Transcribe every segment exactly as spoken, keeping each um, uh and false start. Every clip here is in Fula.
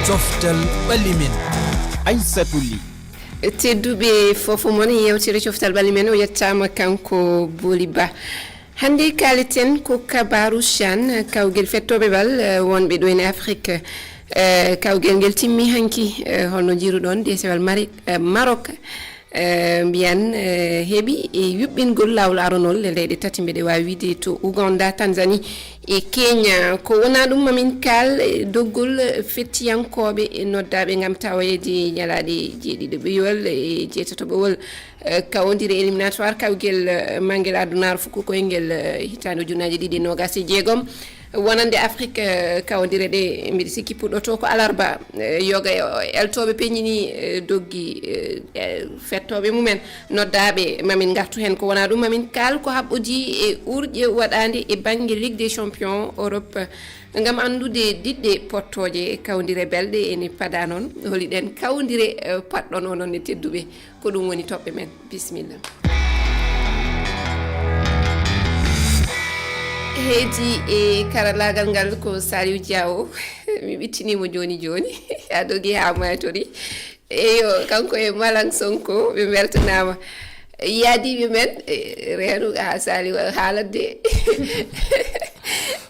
Coftal ɓalli men. Aissatou Ly. Tedduɓe fof mon e yewtere coftal ɓalli men, o yettaama kanko Booli Ba. Hannde kaaleten ko kabaaru chan, kawgel fettooɓe bal, eh, wonɓe ɗo en Afrik. Eh, kawgel ngel timmi hanki, eh, holno njiiruɗon desewal Mari-, eh, Marok? Eh, mbiyan, eh, heɓi e yuɓɓingol laawol aronol e leyɗe tati, mbeɗe waawi wiide to Uganda, Tanzanie e Kenya. Ko wonaa ɗum, mamin kaal e doggol fettiyankooɓe e noddaaɓe ngam taweede ñalaaɗe jeeɗiɗaɓewol e jeetataɓewol, eh, kawondire éliminatoire kawgel, eh, mangel adunaaru fuku koyngel, eh, hitaande ujunnaaji ɗiɗi e noogaas e jeegom. Wonande Afrik, eh, kawondire ɗe, mbiɗa sikki puɗɗoto ko alarba, eh, yoga e eltooɓe peññini, eh, doggi, eh, eh, fettooɓe mumen, noddaaɓe, mamin ngartu heen. Ko wonaa ɗum, mamin kaal ko haɓɓodii e urƴe waɗaande e bannge Ligue des Champions Europe, ngam anndude diɗɗe pottooje e kawndire belɗe ene pada noon. Holi ɗeen kawndire, eh, paɗɗon onon ne tedduɓe? Ko ɗum woni toɓɓe men. Bisimilla. Heedi e karallaagal ngal ko Saliou Diawo. Mi ɓittiniimo jooni jooni. A dogi haa maytori. Eyo, kanko e Malang Sonko, ɓe mbeltanaama. Yaadiiɓe men, e, reenu, a, Saliou, haalat de.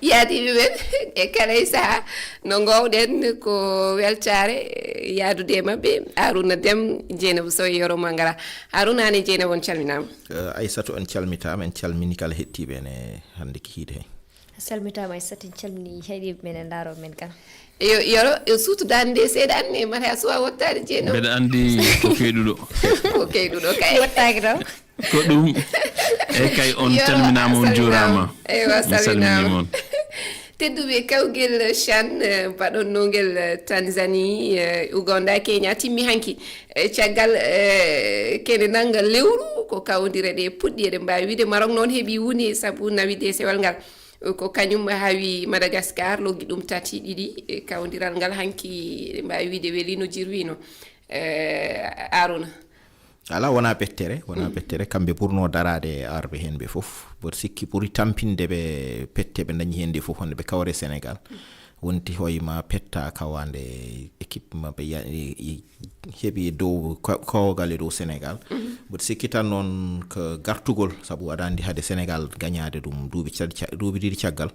Yaadiiɓe men, e kala e sahaa, no ngoowɗen ko weltaare, e, yaadude e maɓɓe, Haruna Dem, Jeynabou Sow e Yoro Mangara. Haruna, aan e Jeynabou, on calminaama. Eh, Aissatou, en calmitaama, en calmini kala heɗtiiɓe ene hannde kihiiɗe he. A salmitaama, Aissatou, en calmini heɗiiɓe men e ndaarooɓe men kala. Yo, Yoro, yo suutu daande nde seeɗa, aan ne, mata a suwa wottaade Jeynabou. Mbeɗa anndi ko keyɗuɗo. Ko keyɗuɗo, kay. Wottaaki taw. Ko ɗum. E kay, on Yo, calminaama, on salminaama. Njuuraama. Eywa, mi salminiima on. Tedduɓe, kawgel chan, eh, mbaɗonnongel, eh, Tanzanie, eh, Uganda, Kenya, timmi hanki. Eh, caggal, eh, kene nannga lewru, ko kawndire ɗe puɗɗi, eɗen mbaawi wiide Maroc noon heɓi wuni sabu nawi desewal ngal. Ko kañum hawi Madagascar, loggi ɗum tati, ɗiɗi, eh, kawndiral ngal hanki, eɗen mbaawi wiide weliino, jirwiino. Eh, Aruna. Alaa, wonaa pettere, wonaa pettere. Kamɓe ɓurnoo daraade e arɓe heen ɓe fof. Mboɗo sikki ɓuri tampinde ɓe pette ɓe ndañi heen ɗe fof, wonde ɓe kawre Senegal. Wonti hoyma petta kawaande équipe maɓɓe ya-, e, e, heɓi e dow ko-, koogal e dow Senegal. Mboɗo sikki tan noon ko gartugol, sabu aɗa anndi hade Senegal gañaade ɗum duuɓi ca-, ca-, duuɓi ɗiɗi caggal.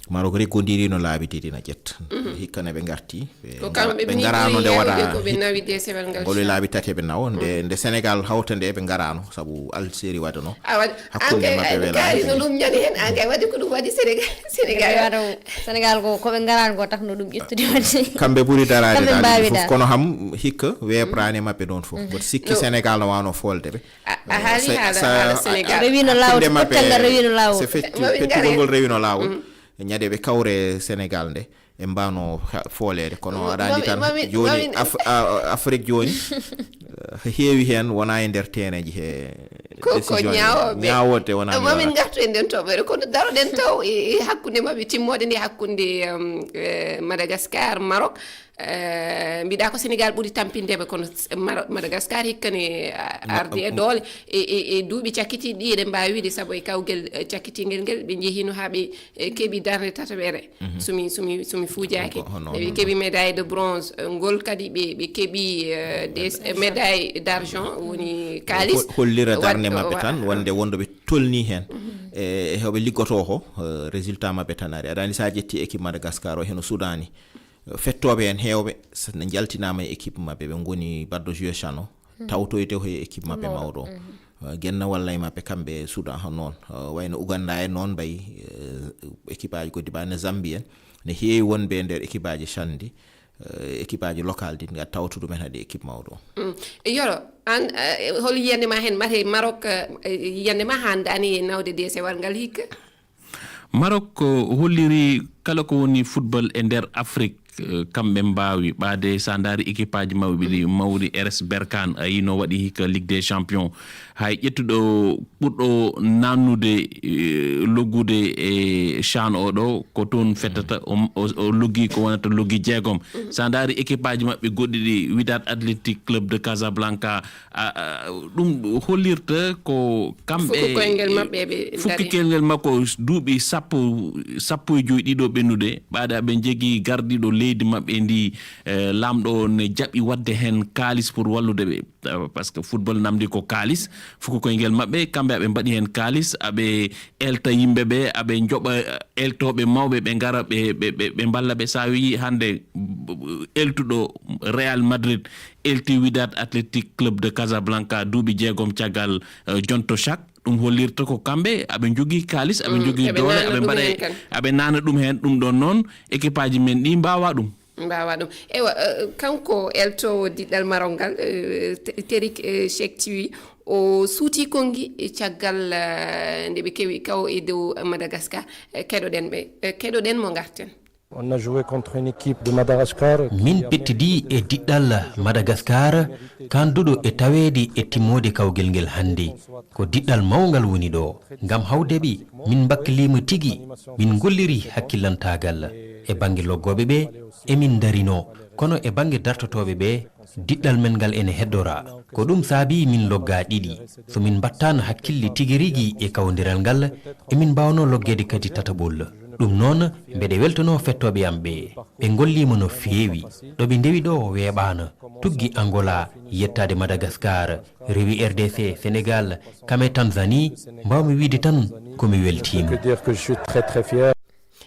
Maroc reggondirino laabi ɗiɗi na ƴetta. Hikka ne ɓe ngarti, ɓe Ko ngara-, kamɓe ɓe ni ngaraano ɓuri nde heewde waɗa ko ɓe hik-, nawi desewal ngal ngol e chan. Laabi tati ɓe nawo. Nde, nde Senegal hawta nde ɓe ngaraano, sabu Algérie waɗano. A waɗi, hakkunde an kay, maɓɓe an kay welaani no ɗum ñande heen, an kay waɗi ko ɗum waɗi Senegal. Senegal. Senegal waɗa o, Senegal ko, ko ɓe ngaraani ko takno ɗum ƴettude waɗde. Kamɓe ɓuri daraade Kamɓe daraade mbaawi fof, daraade. Kono ham hikka weepraani maɓɓe ɗoon fof. Mboɗo sikki No. Senegal no waawno foolde ɓe. A, a haali Se-, haala, sa-, haala a, Senegal. Rewino laawo, hakkunde maɓɓe, pottal ngal rewino laawo. C'est effectif. Mamin ngare. Pettugol ngol rewino laawol. Ñande ɓe kawre Senegal nde, ɓe mbaawno ha-, fooleede. Kono aɗa anndi Mamin, tan mamin, jooni mamin. Af-, a, a, Afrik jooni, eh, heewi heen wonaa e nder terrain ji he Ko, ko décision ñaawooɓe. Ñaawooɓe wonaa mi Mamin waɗata. Ngartu e nden toɓɓere. Kono daroɗen taw e, e hakkunde maɓɓe timmoode nde hakkunde, um, eh, Madagascar, Maroc. Eh, mbiɗa ko Senegal ɓuri tampindeɓe, kono s-, Maro-, Madagascar hikka ne, a, Ma-, ardi e m-, doole. E, e, e duuɓi cakkitiiɗi ɗi, eɗen mbaawi wiide, sabu e kawgel, eh, cakkitiingel ngel, ɓe njehino haa ɓe, eh, keɓi darnde tataɓere. Mhm. Sumi, sumi, sumi fuujaaki. Ko, ko hono Ɓe noon. Keɓi médaille de bronze, eh, ngol kadi ɓe, ɓe keɓi, eh, des, eh, médaille d'argent, woni kaalis. Ho-, hollira Waɗ-, darnde maɓɓe wa-, tan, wonde wonde ɓe tolni heen. Mhm. E, e hoɓe liggotoo ko, eh, résultat maɓɓe tan ari. Aɗa anndi, so a ƴetti équipe Madagascar o, heno Soudan ni. Fettooɓe heen heewɓe, so ne njaltinaama e équipe maɓɓe, ɓe ngoni baɗɗo joué chan o, tawtoyte ko e équipe maɓɓe mawɗo o. Uh, Genna walla e maɓɓe kamɓe Soudan ko noon. Uh, wayno Uganda en noon mbayi, uh, équipe aji goɗɗi mbaɗi no Zambie en. Ne heewi wonɓe e nder équipe aji chan ɗi, uh, équipe aji local ɗi, nga tawto ɗumen haɗi équipe mawɗo o. Mm. Yoro, aan, uh, hol yiyannde ma heen, mate Maroc, uh, yiyannde ma haandaani e nawde desewal ngal hikka? Maroc ko holliri kala ko woni football e nder Afrik, eh, kamɓe mbaawi ɓaade, so a ndaari équipe aji maɓɓe ɗi mawri, R S Berkane, a yii no waɗi hikka Ligue des Champions. Hay ƴettuɗo ɓurɗo nannude, eh, loggude e chan oɗo, ko toon fettata, o, o, o loggi ko wonata loggi jeegom. So a ndaari équipe aji maɓɓe goɗɗi ɗi, Wydad Athletic Club de Casablanca, A, a, ɗum hollirta ko kamɓe Fukki koyngel maɓɓe ɓe fukki dari. Koyngel makko duuɓi sappo, sappo e joy ɗiɗo ɓennude, ɓaade aɓe njogii gardiiɗo leydi leydi maɓɓe ndi, eh, laamɗo o ne jaɓi waɗde heen kaalis pour wallude ɓe. Eh, parce que football namdi ko kaalis, fuku koyngel maɓɓe, kamɓe aɓe mbaɗi heen kaalis, aɓe elta yimɓe ɓe, aɓe njoɓa, eh, eltooɓe mawɓe, ɓe ngara, ɓe, ɓe, ɓe, ɓe mballa ɓe. So a wiyi hannde, b-, b-, eltuɗo Real Madrid elti Wydad Athletic Club de Casablanca duuɓi jeegom caggal, eh, jonto Shaq, ɗum hollirta ko kamɓe aɓe njogii kaalis, aɓe Mm, njogii eɓe doole, naatna aɓe ɗum mbaɗa, heen kan. Aɓe naatna ɗum heen. Ɗum ɗoon noon, équipe aji men ɗi mbaawa ɗum. Mbaawa ɗum. Ewa, eh, kanko eltoowo diɗɗal Maroc ngal, eh, Te-, Terik, eh, Shektiwi, o suuti konngi caggal, eh, nde ɓe kewi kaw e dow Madagascar. Eh, keɗoɗen ɓe, eh, keɗoɗen mo ngarten. On a joué contre une équipe de Madagascar. Min pettidi e diɗɗal Madagascar, kanduɗo e taweede e timmoode kawgel ngel hannde. Ko diɗɗal mawngal woni ɗo. Ngam hawde ɓe, min mbakkiliima tigi, min ngolliri hakkillantaagal e bannge loggooɓe ɓe, emin ndarino, kono e bannge dartotooɓe ɓe, diɗɗal men ngal ene heddora. Ko ɗum saabi min logga ɗiɗi. So min mbattaano hakkille tigi rigi e kawndiral ngal, emin mbaawno loggeede kadi tataɓol. Ɗum noon, mbeɗe weltanoo fettooɓe am ɓe. Ɓe ngolliima no feewi. Ɗo ɓe ndewi ɗo weeɓaano. Tuggi Angola, yettaade Madagascar, rewi R D C, Sénégal, kam e Tanzanie, mbaawmi wiyde tan ko mi weltiima. Que dire que je suis très, très fier.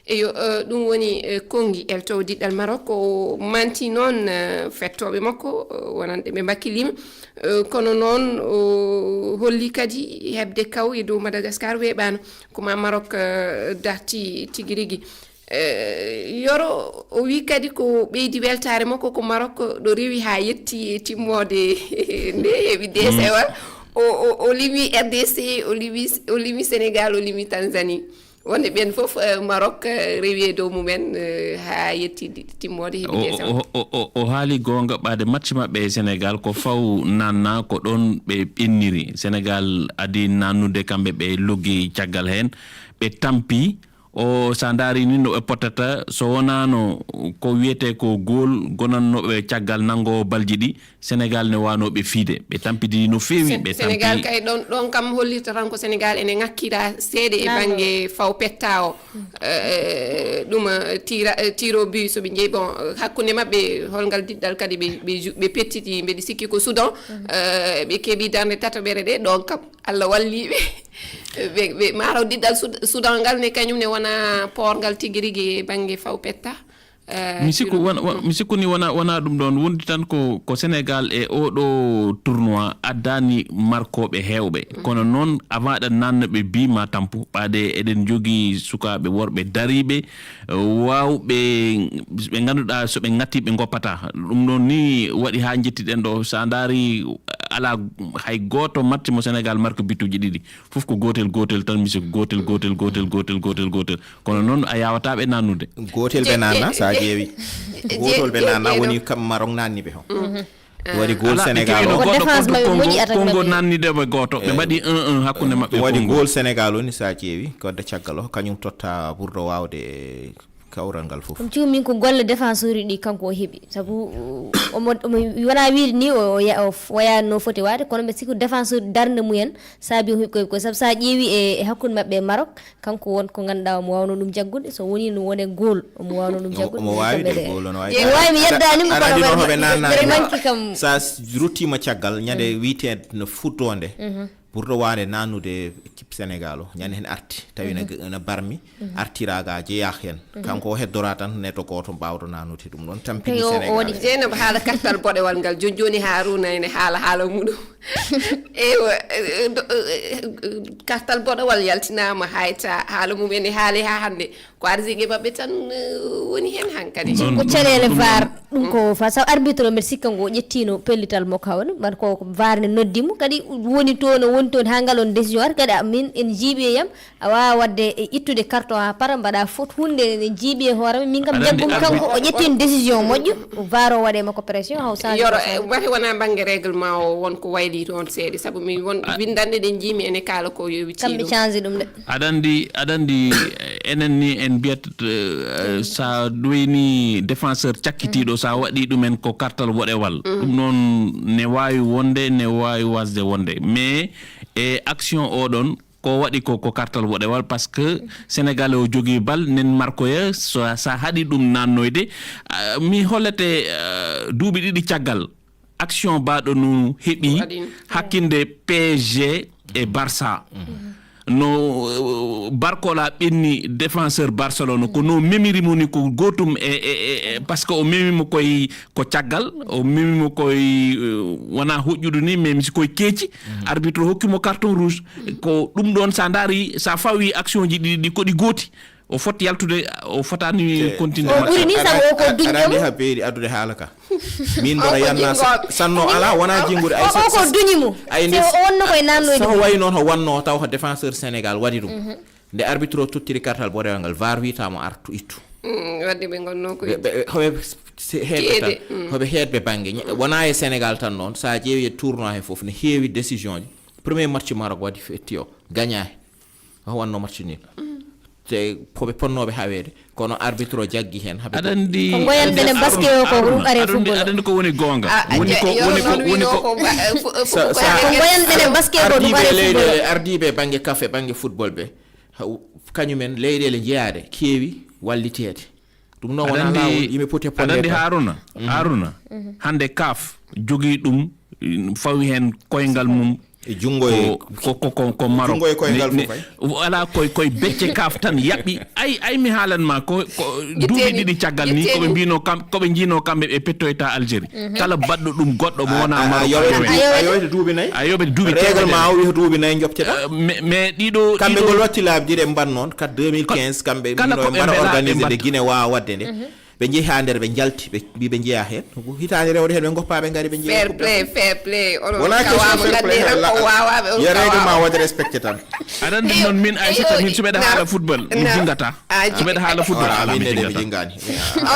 Eyo, eh, ɗum woni, eh, konngi eltoowo diɗɗal Maroc, o manti noon, eh, fettooɓe makko, eh, wonande ɓe mbakkiliima. Eh, kono noon, o holli kadi heɓde kaw e dow Madagascar weeɓaano. Ko ma Maroc, eh, darti tigi rigi. Eh, Yoro, o wi kadi ko ɓeydi weltaare makko ko Maroc ɗo rewi haa yetti e timmoode nde heɓi Mm. deesewal. O, o, o limi R D C, o limi, o limi Sénégal, o limi Tanzanie. Wonde ɓen fof, eh, Maroc, eh, rewi e dow mumen, eh, haa yetti di-, timmoode heɓi O, deesewal. o, o, o, o haali goonga, ɓaade match maɓɓe e Sénégal, ko faw nanna, ko ɗoon ɓe ɓenniri. Sénégal adi nannude, kamɓe ɓe loggi caggal heen, ɓe tampi. O, so a ndaari ni no ɓe potata, so wonaano ko wiyetee ko gool gonannooɓe caggal nanngo balji ɗi, Sénégal ne waano ɓe fiide. Ɓe tampidi no feewi, Sen-, ɓe Sénégal tampi. Kay ɗon, ɗon kam hollirta tan ko Sénégal ene ŋakkira seeɗa e Nanndo. Bannge faw petta o. Eh, ɗum, eh, tira, eh, tiro but so ɓe njeyi, bon, eh, hakkunde maɓɓe, holngal diɗɗal kadi ɓe, ɓe ju-, ɓe pettiti, mbeɗa sikki ko Soudan. Eh, ɓe keɓi darnde tataɓere ɗe, ɗon kam Allah walli ɓe. Ɓe, ɓe, mataw diɗɗal Sud-, Soudan ngal ne, kañum ne wona poorngal tigi rigi e bannge faw petta. Eh, Mi sikku tiro. Wona, wona, mi sikku ni wona, wona ɗum ɗon. Wondi tan ko, ko Sénégal e oɗo tournoi addani markooɓe heewɓe. Kono noon, avant ɗen nanna ɓe bi ma tampu, ɓaade eɗen jogii sukaaɓe worɓe dariiɓe, eh, waawɓe, ɓe ngannduɗaa so ɓe ŋatti ɓe ngoppata. Ɗum ɗon ni waɗi haa njettiɗen ɗo. So a ndaari, alaa hay gooto match mo Sénégal marque bituuji ɗiɗi. Fof ko gootel, gootel tan, monsieur, gootel, gootel, gootel, gootel, gootel, gootel. Kono noon a yaawataa ɓe nannude. Gootel ɓe Je-, nanna, je-, so a je-, ƴeewi. Je-, Gootol ɓe je-, nanna, je-, woni kam Maroc nanni ɓe hon. Mhm. Waɗi gool Alaa, Sénégal ɓe o. Keɓino goɗɗo, Défense goɗɗo maɓɓe Congo, moƴƴi, attaque Congo maɓɓe nanni de ɓe gooto. Ɓe Eh. mbaɗi un un hakkunde maɓɓe e Waɗi Congo. Gool Sénégal woni, so a ƴeewi, ko wadde caggal o, kañum totta ɓurɗo waawde kawral ngal fof. Ɗum cumi min ko golle défenseur uji ɗi kanko o heɓi. Sabu omo, omo wona wiide ni o, o ya-, o f-, waya no foti waade, kono mbe sikku défenseur darnde mumen saabi o heɓi koye, koye. Sabu so a ƴeewi e, e hakkunde maɓɓe e Maroc, kanko won ko ngannduɗaa omo waawno ɗum jaggude, so woni no wone goal, omo waawno ɗum Omo, jaggude. Omo waawi Kamɓe de ɗe. Goal, no waawi. Ewa, mi yeddaani mo, Aɗa kono andi noon mbeɗa, hoɓe nanna mbeɗa ni. Manki kam. So a s-, ruttiima caggal, ñande Mhm. wiyeteende no futtoonde, Mhm. ɓurɗo waawde nannude équipe Sénégal o, ñande heen arti, tawi na, Mhm. na barmi, Mhm. artira ga jeyaa heen. Mhm. Kanko o heddora tan neɗɗo gooto mbaawɗo nannude ɗum ɗon, tampini Tawi o, o Sénégal. Waɗi Jeynaba haala kartal boɗewal ngal, jooni jooni Haruna ene haala haala muɗum. Ewa, eh, do-, eh, eh, kartal boɗewal yaltinaama, hayta haala mum ene haali haa hannde. Ko arsigue maɓɓe tan, eh, woni heen hankadi. Ɗum, Ko ɗum, caɗeele ɗum, var, ɗum ko fa-, sabu arbitre o, mbeɗa sikka ngo ƴettiino pellital makko, hawa ɗum, mbaɗa ko, ko var ne noddi mo, kadi woni toon, o woni toon haa ngal on décision ari, kadi a, min en jiiɓi e yam, a waawaa waɗde e ittude carton haa para, mbaɗa faute, huunde ne jiiɓi e hoore ma, min kam Aɗa andi jaggumi kanko, arbitre o ƴettiino décision moƴƴo, o var o waɗi e makko pression, haw changé Yoro, ko eh, changé. Wata wona bannge règlement o won ko wayli toon seeɗa, sabu min won A- winndanɗe ɗe njiimi ene kaala ko yo wi Kamɓe tiiɗum. Changé ɗum de. Aɗa andi, aɗa andi, eh, enen ni en mbiyat, eh, sa ɗoyni défenseur cakkitiiɗo, sa waɗi ɗumen ko kartal boɗewal. Mm. Ɗum noon ne waawi wonde, ne waawi wasde wonde. Mais e action oɗon, Ko waɗi ko, ko kartal boɗewal, parce que Sénégal o jogii bal, nen markoya, so, sa haɗi ɗum nannoyde, ah, mi hollete, ah, duuɓi ɗiɗi caggal, action baɗo no heɓi hakkinde P S G e Barça. No, eh, Barcola ɓenni défenseur Barcelone, ko no memiri mo ni ko gotum e, e, e, e, parce que o memi mo koy ko caggal, o memi mo koy, eh, wona hoƴƴudu ni, memi si koy keeci, arbitre o hokki mo carton rouge. Ko ɗum ɗon, sa ndaari, sa fawi action ji ɗi, ɗi ko ɗi gooti. O foti yaltude, o fotani continuer. O ɓuri ni, sabu o ko duñɗo. Aɗa andi ha beeri addude haala ka. Min mboɗo yanna sanno ala, wona jingude ay. O ko duñi mo. Ay, nde o wonno koye nannoyde. Saho wayi noon, o wanno taw ko défenseur Sénégal waɗi ɗum. Nde arbitre o tottiri kartal boɗewal ngal, var wiyta mo artu ittu. Wadde ɓe ngonno ko ɓe, ɓe, hoɓe heedɓe tan. Hoɓe heedɓe bangge. Wona e Sénégal tan noon, sa ƴeewi e tournoi he fof, ne heewi décision ji. Premier match Maroc waɗi fetti o, gañaaki. O wanno match nul. Te ko ɓe ponnooɓe haweede, kono arbitre o jaggi heen. Aɗa anndi, ko ngoyan aɗa anndi, menen basket o ko ɗum are football. Aɗa anndi ko woni goonga. Woni ko, woni ko, woni ko. Ko ngoyan menen basket o ɗum are football. Ardiiɓe leyɗeele, ardiiɓe bannge kafe, bannge football ɓe. Kañumen leyɗeele jeyaaɗe keewi walliteede. Ɗum noon wonaa laawol, yimɓe poti e ponde. Aɗa anndi Haruna, Haruna, hannde kaf jogii ɗum, fawi heen koyngal mum. E junngo e ko, ko, ko, ko Maroc. Junngo e koyngal fof ay. Alaa koy, koy becce kaf tan yaɓɓi. Ay, ay mi haalan ma ko, ko duuɓi ɗiɗi caggal ni, ko ɓe mbino kam, ko ɓe njino kamɓe ɓe pettoyta Algérie. Kala baɗɗo ɗum goɗɗo mo wona Maroc, a yowete duuɓi nayi. A yowete duuɓi teemedere. Règlement o wiya duuɓi nayi joɓteɗa. Eh, mais, mais ɗiɗo, kamɓe ngol watti laabi ɗiɗi ɓe mban noon, kat deux mille quinze, kamɓe mbino ɓe mbaɗa organisé nde Guinée wawa waɗde nde. Ɓe njehi haa nder, ɓe njalti, ɓe mbi ɓe njeya heen. Hitaande rewde heen, ɓe ngoppa, ɓe ngari, ɓe njeya. Fair play, fair play. Wona question fair play, ko wawa ɓe, yo règlement waɗe respecté tan. Aɗa anndi noon, min Aissata, min so mbeɗa haala football, mi jingata. So mbeɗa haala football, ala, mi jingata.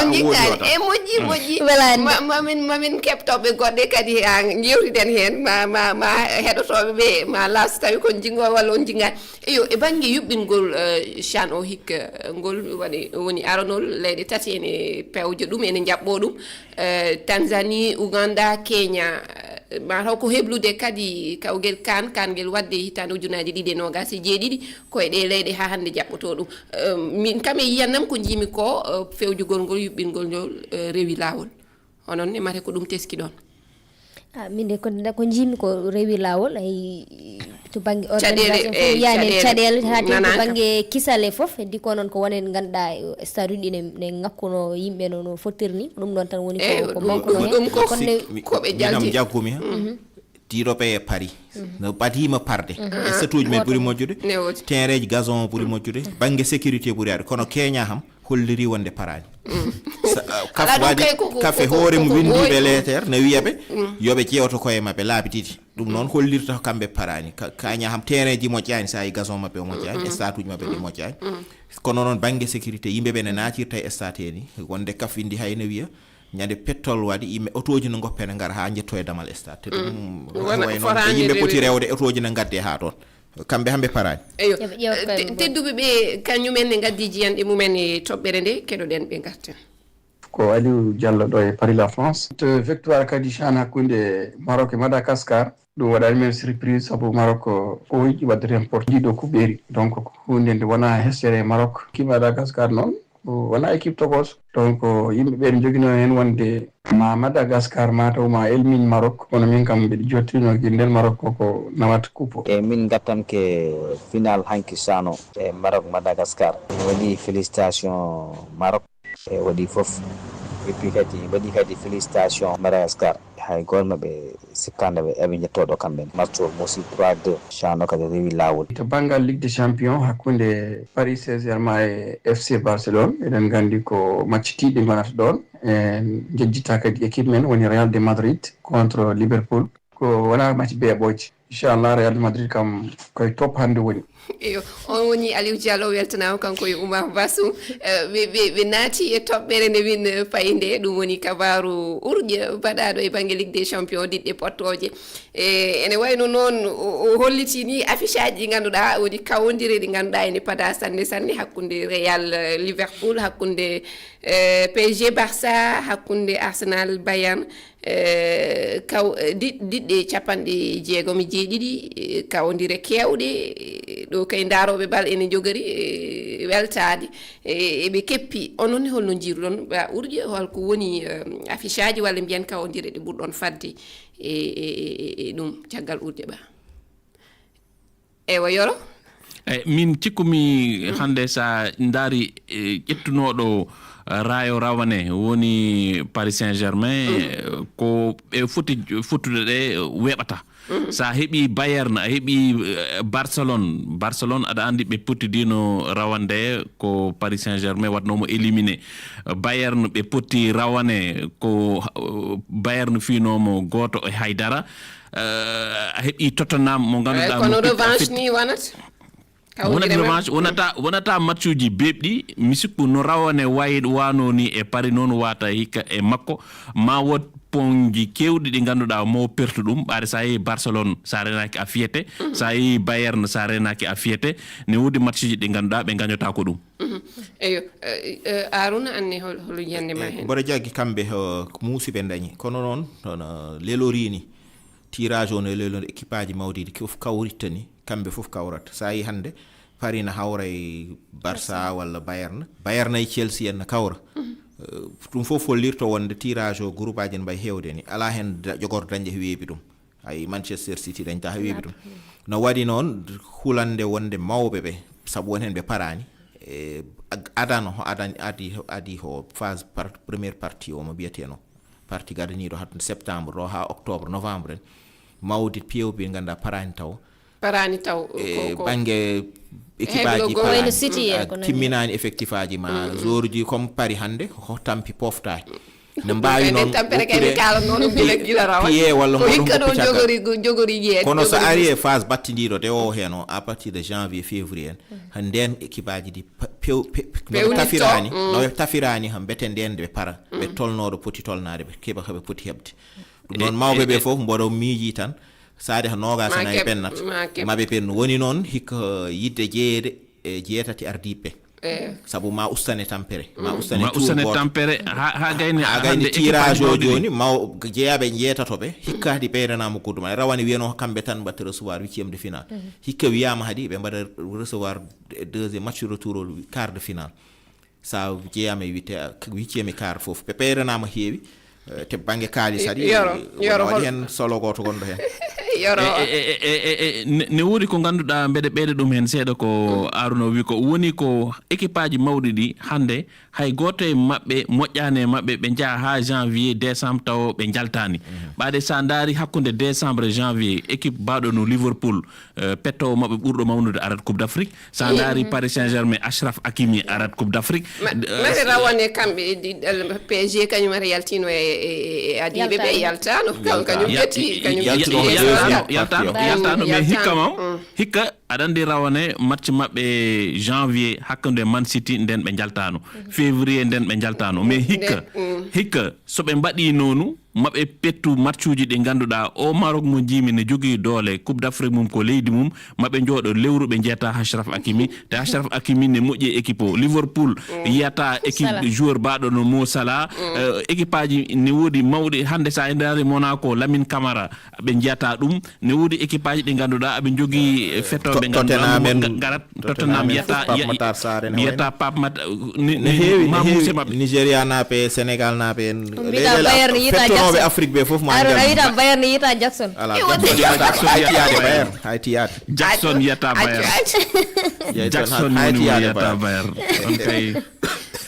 On jingani. E moƴƴi, moƴƴi. Welani. Ma, mamin, mamin keɓtoɓe goɗɗe kadi, ha jewtiden heen, ma, ma, ma heɗotoɓe ɓe, ma las tawi kon jingo walla on jingani. Eyo, e bannge yuɓɓingol, eh, chan o hikka, eh, ngol waɗi, woni aranol leyɗe tati ene pewja ɗum, ene njaɓɓoo ɗum, eh, Tanzanie, Ouganda, Kenya, eh, mataw ko heblude kadi kawgel kan, kan ngel waɗde hitaande ujunaaji ɗiɗi e noogas e jeeɗiɗi, ko e ɗe leyɗe haa hannde jaɓɓotoo ɗum. Eh, min kam e yiyannam ko njiimi ko, eh, fewjugol ngol, yuɓɓingol ngol, eh, rewi laawol. Onon ne mate ko ɗum teski ɗon? Ah, min de ko, ko njiimi ko rewi laawol, ay, to bannge organisation fof, yani caɗeele, haa to bannge kisale fof, heddi ko noon ko wone ngannduɗaa, eh, stade uji ɗi ne, ne ŋakkuno yimɓe no, no fottirni, ɗum ɗon tan woni ko, ko mankuno heen. Ɗum ko, kono ko ɓe jalti. Jaggumi heen. Tiiɗo ɓe e Paris. No ɓadiima parde. E statuuji men ɓuri moƴƴude. Terrainji gazon o ɓuri moƴƴude. Bannge sécurité ɓuri aade. Kono Kenya ham holliri wonde paraani. Sa, uh, kaf waɗi, kaf e hoore mum winndi ɓe leeter, ne wiya ɓe, yo ɓe ƴeewto koye maɓɓe laabi ɗiɗi. Ɗum noon hollirta ko kamɓe paraani. Ka, Kenya ham terrainji moƴƴaani, sa yi gazon maɓɓe o moƴƴaani, statuuji maɓɓe ɗi moƴƴaani. Kono noon bannge sécurité, yimɓe ɓe ne naatirta e stade he ni, wonde kaf winndi hay ne wiya, ñande pettol waɗi, yimɓe, otooji no ngoppe ne ngara haa njetto e damal stade. Te ɗum, wona, wayno fotaani yimɓe poti rewde, otooji ne ngadde haa toon. Kamɓe hamɓe paraani. Eyo. Yo ɓe ƴeew koye mum. Tedduɓe ɓe, kañumen ne ngaddi jiyanɗe mumen e toɓɓere nde, keɗoɗen ɓe ngarten. Ko Aliou Diallo ɗo e Paris, la France. To victoire kadi chan hakkunde Maroc e Madagascar. Ɗum waɗani men surprise, sabu Maroc ko, ko yiɗi waɗde remporté ndiɗo kuɓeeri. Donc, ko huunde nde wonaa hesere e Maroc. Ki Madagascar noon, wonaa équipe tokoso. Donc, yimɓe ɓe ne njoginoo heen wonde ma Madagascar, ma taw ma elmin Maroc. Kono min kam, mbiɗa jottinoo gila ndeen Maroc ko, ko nawat kupo. E min ngattanke final hanki chan o e Maroc Madagascar. Waɗi félicitation Maroc. E waɗi fof. Et puis kadi, mbaɗi kadi félicitation Madagascar. Hay gooto maɓɓe sikkaande ɓe eɓe njettoɗo kamɓe. Match o muusi trois deux. Chan o kadi rewi laawol. To banngal Ligue des Champions hakkunde Paris Saint-Germain e F C Barcelone, eɗen nganndi ko match tiiɗɗo ngonata ɗoon. En njejjita kadi équipe men woni Real de Madrid contre Liverpool. Ko wonaa match beeɓooji. Inchallah, Real Madrid kam koye top hannde woni. Eyo, on woni Aliou Diallo, weltanaama kanko e Oumar Bassou. Eh, ɓe, ɓe, ɓe naati e toɓɓere nde min, eh, payi nde, ɗum woni kabaaru urƴe baɗaaɗo e bannge Ligue des Champions, diɗɗe pottooje. E, ene wayno noon, o, o holliti ni affiche aji ɗi ngannduɗaa, woni kawondire ɗi ngannduɗaa ene pada sanne sanne hakkunde Real, eh, Liverpool, hakkunde, eh, P S G Barça, hakkunde Arsenal Bayern. Eh, kaw-, eh, di-, diɗɗe capanɗe jeegom e jeeɗiɗi, eh, kawondire keewɗe, eh, Kay, ndarooɓe bal ene njogori, e, weltaade, e, eɓe keppi. Onon ne, holno njiiruɗon ba urƴe? Hol ko woni, eh, affiche aji walla mbiyen kawondire ɗe ɓurɗon fadde e, e, e, e, e ɗum caggal urƴe ba? Eywa, Yoro? Eyi, min cikkumi hannde, so a ndaari, e, ƴettunooɗo, e, raayo rawane woni Paris Saint-Germain, e, ko ɓe foti fottude ɗe weeɓata. So a heɓi Bayern, a heɓi, eh, Barcelone. Barcelone, aɗa anndi ɓe pottidino rawande ko Paris Saint-Germain waɗnoomo éliminé. Bayern, ɓe potti rawane ko, eh, Bayern fiinoomo gooto e haydara. Eh, a heɓi Tottenham mo ngannduɗaa, kono mo revanche ni wonata? Wonata revanche, wonata, wonata matchuji beɓɗi. Mi sikku no rawane wayi wano ni e Paris, noon wata hikka e makko. Ma wot ponji kewɗi ɗi ngannduɗaa mo pertu ɗum. Ɓaade sa yehi Barcelone, sa renaki a fiyete. Sa yehi Bayern, sa renaki a fiyete. Ne wodi matchuji ɗi ngannduɗaa ɓe ngañota ko ɗum. Mhm. Eyo, eh, eh, Aruna, anne hol-, holo yiyannde ma heen? Mboɗo jaggi kamɓe, eh, ko muusi ɓe dañi. Kono noon, hono lelorini, tirage o no lelori, équipe aji mawɗi ɗi fof kawritta ni, kamɓe fof kawrata. Sa yi hannde, Paris na hawra e Barça walla Bayern. Bayern e Chelsea en na kawra. Eh, ɗum fof hollirta wonde tirage o groupe aji ne mbayi heewde ni. Alaa heen da-, jogorɗo dañde ko weeɓi ɗum. Ay, Manchester City dañta ko weeɓi ɗum. No waɗi noon hulande wonde mawɓe ɓe, sabu won heen ɓe paraani. E, ag-, adano, adan-, adi, adi ko phase par-, première partie o mo mbiyeteno. Partie gadaniiɗo hattude septembre ɗo haa octobre, novembre en. Mawde peewɓe ngannduɗaa paraani taw. Paraani taw, e ko, ko bannge équipe aji, wayno City en, a, ko nanndi timminaani effectif aji ma. Mm, mm. Joueur ji comme Paris hannde, ko tampi poftaaki. Ne mbaawi noon tampere kay mi kaalanno no mbila gila rawa. Piye walla ko hikka ɗo jogori, jogori jeeɗi, kono so ari e phase battindiiɗo de o heen o, à partir de janvier, février en, han ndeen équipe aji ɗi pa-, pew-, pe-, pe-, no ɓe tafiraani, no ɓe tafiraani han mbete ndeen ɓe para, ɓe tolnooɗo poti tolnaade, ɓe keɓa ko ɓe poti heɓde. Ɗum noon, mawɓe ɓe fof mboɗo miiji tan, saade ko noogaas e nayi pennata, ma ɓe pennu. Woni noon, hikka yiɗde jeyeede e jeetati ardiiɓe. Sabu ma ustane tampere, ma ustane, ma ustane tampere, ha, ha gayni, ha gayni hannde tirage o jooni, maw-, jeyaaɓe njeetato ɓe, hikka hadi ɓeydanama goɗɗum. Ay rawane wiyano ko kamɓe tan mbatta recevoir huitième de finale. Hikka wiyama hadi ɓe mbaɗa recevoir deuxième match retour o, quart de finale. Sa jeeyama e witte, huitième e quart fof, ɓe ɓeydanama heewi, eh, te bannge kaalis kadi, Yoro, eh, Yoro, waɗi heen solo gooto gonɗo heen. Yoro. E, e, e, e, e, e, ne, ne woodi ko ngannduɗaa mbeɗa ɓeyda ɗum heen seeɗa ko Aruna o wi ko woni ko équipe aji mawɗi ɗi hannde hay gooto e maɓɓe moƴƴaani e maɓɓe, ɓe njaha haa janvier, décembre taw ɓe njaltaani. Ɓaade sa ndaari hakkunde décembre e janvier, équipe baaɗo no Liverpool, eh, pettowo maɓɓe ɓurɗo mawnude arat Coupe d'Afrique. Sa ndaari Paris Saint-Germain, Achraf Hakimi arat Coupe d'Afrique. Ma-, eh, mari rawane kamɓe e ɗi-, ɗal-, P S G kañum ara yaltino e, e, e, e adiiɓe ɓe, yaltaano. Kam kañum ƴetti, kañum ƴetti yaltaano, yaltaano, yaltaano, mais hikka mam, hikka aɗa anndi rawane match maɓɓe janvier hakkunde Man City nden ɓe njaltaano. Février nden ɓe njaltaano, mais hikka, hikka so ɓe mbaɗi noonu, maɓe pettu matchuji ɗi ngannduɗaa o Maroc mo njiimi ne jogii doole, Coupe d'Afrique mum ko leydi mum, maɓe njooɗo lewru ɓe njeyata Achraf Hakimi, te Achraf Hakimi ne moƴƴi e équipe o. Liverpool yiyata équipe joueur baaɗo no Mo Salah, eh, équipe aji ne woodi mawɗi hannde sa e ndaari Monaco, Lamine Camara, ɓe njiyata ɗum. Ne woodi équipe aji ɗi ngannduɗaa aɓe njogii, eh, fetooɓe ngannduɗaa Tottenham en, ngarat, Tottenham yiyata, Pape Matar Sarr en, yiyata Pape Matar, ne, ne heewi, ma ne muuse maɓɓe. Nigeria naaɓe, Senegal naaɓe en. Ɗum wiyata Bayern yiyata fettooɓe Jackson. Afrique ɓe fof ma Aruna wiyata Bayern yiyata Jackson. Ala, Jackson yiyata Bayern, hay tiyaade. Jackson yiyata Bayern. Jackson woni mo yiyata Bayern. On kay.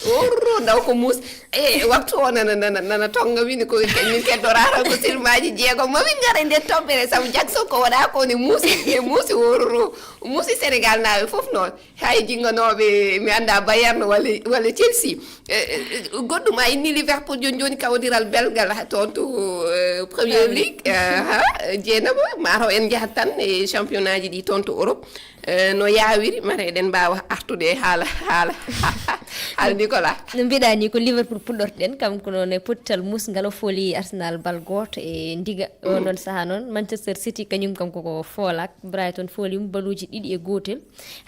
Orro, ndaw ko muus. E waktu o nana, nana, nana tonga wini ko min keddorata ko silmaji jeegom. Ma min ngara nden tombere sabu Jackson ko waɗa ko ne muusi, ne muusi wororo. Muusi Sénégal naaɓe fof noon. Hay jinganooɓe mi annda Bayern walla, walla Chelsea. E, e, e, goɗɗum a inni Liverpool jooni jooni kawdiral belgal ha toon to, eh, Premier League. Eh, ha, Dieynaba, mataw en njahat tan e championnat ji ɗi toon to Europe. Eh, no yaawiri, mata eɗen mbaawa artude e haala, haala, Hal Nicolas. No mbiɗa ni, ko Liverpool puɗɗortoɗen, kam ko noon e pottal musngal, o fooli Arsenal bal gooto e ndiga. O noon sahaa noon Manchester City kañum kam koko foolaak, Brighton fooli mo baluuji ɗiɗi e gootel.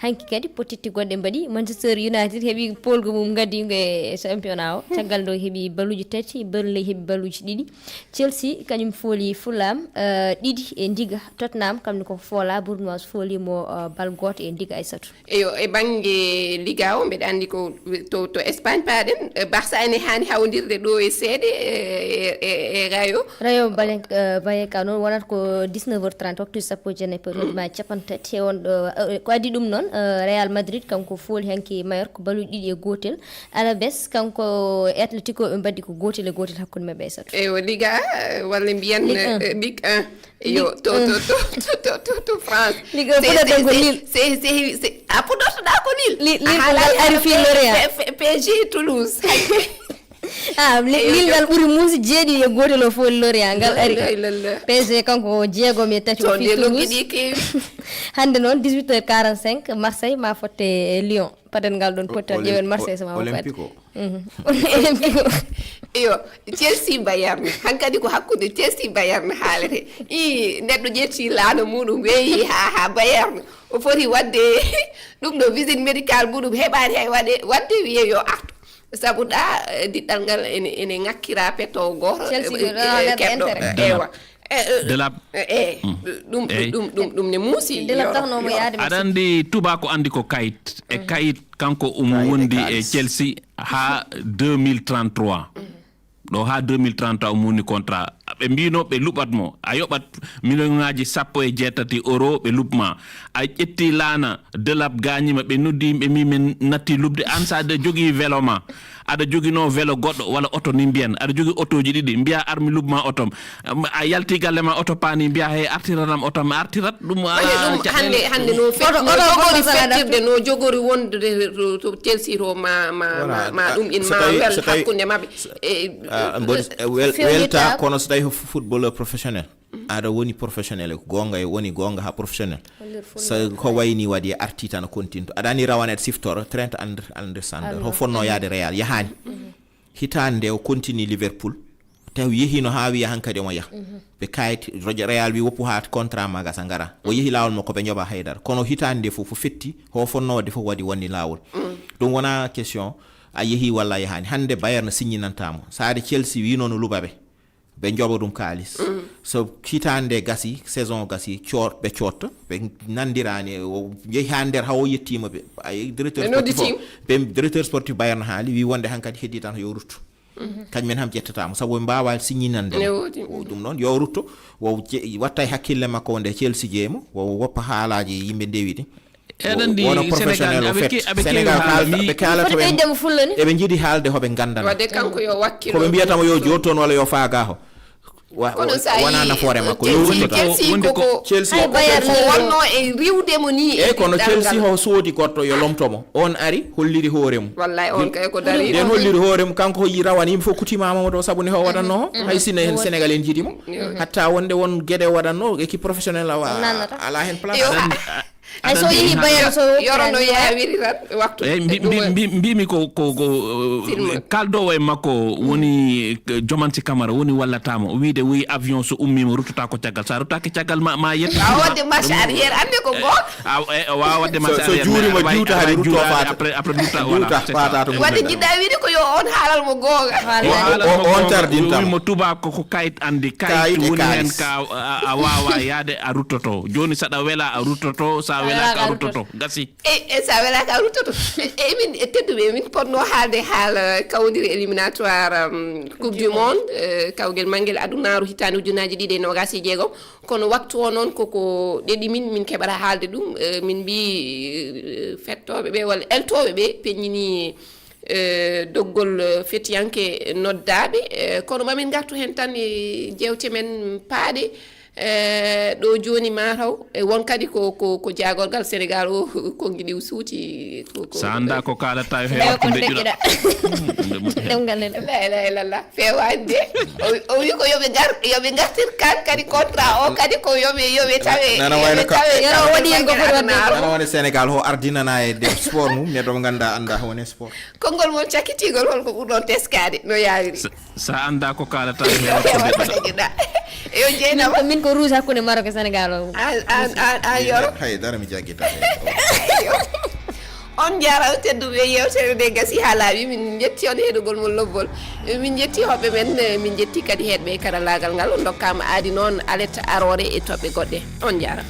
Hanki kadi pottitti goɗɗe mbaɗi, Manchester United heɓi poolgo mum ngaddiingo e championnat o, caggal nde o heɓi baluuji tati, Burnley heɓi baluuji ɗiɗi, Chelsea kañum fooli Fulham, eh, ɗiɗi e ndiga, Tottenham kam ne koko foola, Bournemouth fooli mo, eh, bal gooto e ndiga, Aysatu. Eyo, e bannge Liga o, mbeɗa anndi ko to, to Espagne paaɗen, eh, Barça ene haani hawondirde ɗo e seeɗe, eh, e, e, e Rayo. Rayo Balen-, eh, Vallecano noon wonata ko dix-neuf heures trente, waktu sappo e jeenayi pawɗi ma capanɗe tati. E on ɗo, eh, ko addi ɗum noon, eh, Real Madrid kanko fooli hanki Mallorca baluuji ɗiɗi e gootel. Alaves kanko e Atletico ɓe mbaɗi ko gootel e gootel hakkunde maɓɓe, Aysatu. Eyo, Liga, eh, walla mbiyen, Ligue un. Eh, Ligue un. Yo, to, to, to, to, to, to, to France. Ligue un. C'est, puɗɗata c'est, ko c'est, Lille. C'est, c'est, c'est, a puɗɗortoɗa ko Lille. Lille, Lille ko ngal ari fii Lorient. P-, P-, P S G Toulouse. Ah, Lille, eyo, Lille ngal ɓuri muusi, jeeɗiɗi e gootel o fooli Lorient, ngal ari. La ilaha illallah. P S G kanko o jeegom e tati o fii Toulouse. Loggiɗi keewi. Hannde noon, dix-huit heures quarante-cinq, Marseille ma fotte e Lyon. Paden ngal ɗon pottal, ƴeewen Marseille so ma Olympique o. Mhm. Olympique o. Iyo, Chelsea Bayern. Hankadi ko hakkunde Chelsea Bayern haalete. I, neɗɗo ƴetti laana muɗum, weeyi ha, ha Bayern. O foti wadde ɗum ɗo visite médical muɗum, heɓaani hay waɗe, wadde wiye yo artu. Sabu ɗa, eh, diɗɗal ngal ene, ene ŋakkira petto gooto, Chelsea eh, ko eh, keɓɗo. Intérêt. Ewa. Eh, eh, Delap. Eh, eh, ɗum, ɗum, ɗum, ɗum ne muusi. Delap yo, takno mo yo. Yaade. Aɗa anndi tubaako anndi ko kayit. E kayit kanko omo wondi e Chelsea haa deux mille trente-trois. Ɗo haa deux mille trente-trois omo woni contrat. Ɓe mbino ɓe luɓat mo. A yoɓat miliyonŋaaji sappo e jeetati euro, ɓe luɓ ma. A ƴetti laana, Delap gaañi ma, ɓe noddi yimɓe mi men natti luɓde. An sa de jogii velo ma. Aɗa joginoo velo goɗɗo walla oto ni mbiyen. Aɗa jogii otooji ɗiɗi, mbiya ar mi luɓ ma oto am. Am, a yalti galle ma oto paani, mbiya he artirat am oto am, artirat ɗum. Woni ala ɗum caɗeele. Hannde, hannde no fettuno jogori fettirde, no jogori wondude to, to Chelsea to ma, ma, ma, ma ɗum in ma wel hakkunde maɓɓe. E, ah, mboɗo, eh, wel-, welta, kono so tawi ko fu-, footballeur professionnel. Aɗa woni professionnel, ko goonga e woni goonga haa professionnel. Sa ko wayni waɗi e arti tan continue. Aɗa ani rawane aɗa siftora Trent Ander-, Anderson. Ho fonno yaade Real, yahaani. Hitaande nde o continue Liverpool. Tawi yehino haa wiya hankadi omo yaha. Ɓe kayit, Roger Real wi woppu haa contrat ma gasa ngara. O yehi laawol makko ɓe njoɓa haydara. Kono hitaande nde fof, fof fetti, ho fonno waɗde fof waɗi wonni laawol. Ɗum wona question, a yehi walla a yahaani. Hannde Bayern signantamo. Saare Chelsea wino no luɓa ɓe. Ɓe njoɓa ɗum kaalis. So hitaande nde gasi, saison gasi, coot-, ɓe cootta, ɓe nanndiraani, o yehi haa nder, haa o yettiima ɓe. Ay, directeur sportif o, ɓe, directeur sportif Bayern haali, wi wonde hankadi heddi tan yo rutto. Kañum en ham ƴettataamo, sabu ɓe mbaawa signanande mo. O ɗum noon, yo rutto, o je-, watta e hakkille makko wonde Chelsea jeyi mo, o woppa haalaaji yimɓe ndewi ɗi. Eɗen anndi wona professionnel o fet. Sénégal, ɓe kaalata ɓe, ɓe njiɗi haalde hoɓe nganndana. Wadde kanko yo wakkilo. Ko ɓe mbiyata mo yo joot toon walla yo faaga ho. Wa-, kono sa wona nafoore makko. Chelsea, Chelsea ko, ko, Chelsea ko, ko wonno e riwde mo ni e. Eyi, kono Chelsea ho soodi goɗɗo yo lomto mo. On ari, holliri hoore mum. Wallahi, on kay ko dari. Nden holliri hoore mum, kanko ho yi rawane yimɓe fof kutimama mo ɗo, sabu ne ho waɗanno ho. Hay sinno en Sénégal en jiidi mo. Hatta wonde won geɗe waɗanno, équipe professionnelle awa, ala hen place. Hay so yehi Bayern so yoro no yawiri tan waktu. Eyi, mbi-, mbi-, mbi-, mbimi ko, ko, ko, eh, kaldowo e makko woni, eh, Jomansi Camara woni wallatamo. O wiide wi avion so ummima ruttata ko caggal. Sa ruttaki caggal ma, ma yetto. A wadde marche arrière, ande ko goonga. A, e, a wawa wadde marche arrière. So juurima juuta hari rutto faata. Après, après rutta, voilà, c'est ça. Wadde jiɗɗa wiide ko yo on haalal mo goonga. Yo haalal mo goonga. O, o, on tardinta mo. Mo tuba ko, ko kayit andi, kayit woni hen ka, a, a wawa yaade, a ruttoto. Joni saɗa wela, a ruttoto, sa welaka, a ruttoto. Gasi. E, e sa welaka, a ruttoto. E, e, min, e, tedduɓe, min potno haalde haala kawdiri éliminatoire, um, Coupe du Monde, eh, kawgel mangel adunaru hitande ujunaji ɗiɗi e nogas e jeegom. Kono waktu o noon koko ɗeɗi min, min keɓata haalde ɗum. Eh, min mbi, eh, fettooɓe ɓe walla eltooɓe ɓe peññini, eh, doggol, eh, fetiyanke noddaaɓe. Eh, kono mamin ngartu heen tan e jeewte men paaɗe. E ɗo jooni mataw e won kadi ko ko ko jaagorgal Sénégal o, konngi ɗi suuti. Ko- ko- Sa annda ko kaalata e Ewa, ko heewata ndeƴƴuɗa. Ndeƴƴuɗa. Ɗemngal nde ɗo. La ilaha illallah. Feewaani de. O o wi ko yo ɓe ngar yo ɓe ngartir kan kadi contrat o kadi ko yo ɓe yo ɓe tawe. Nana wayno ka- tawe Yoro waɗi hen ko foti waɗde ko. Nana wayno Sénégal ho ardinana e nder sport mum neɗɗo mo ngannduɗaa annda woni sport. Konngol mon cakkitigol holko ɓurɗon teskaade no yaawiri? Sa annda ko kaalata e heewata ko ndeƴƴuɗa. Yo jeenama. Min ko rouge hakkunde Maroc e Sénégal o. An an an an Yoro. Hay dara mi jaggita. On njaaraama tedduɓe, yewtere nde gasi haa laaɓi. Min njetti on heɗugol mon lobbol. Min njetti hoɓɓe men, min njetti kadi heɗɓe e karallaagal ngal. On ndokkaama aadi noon alet aroore e toɓɓe goɗɗe. On njaaraama.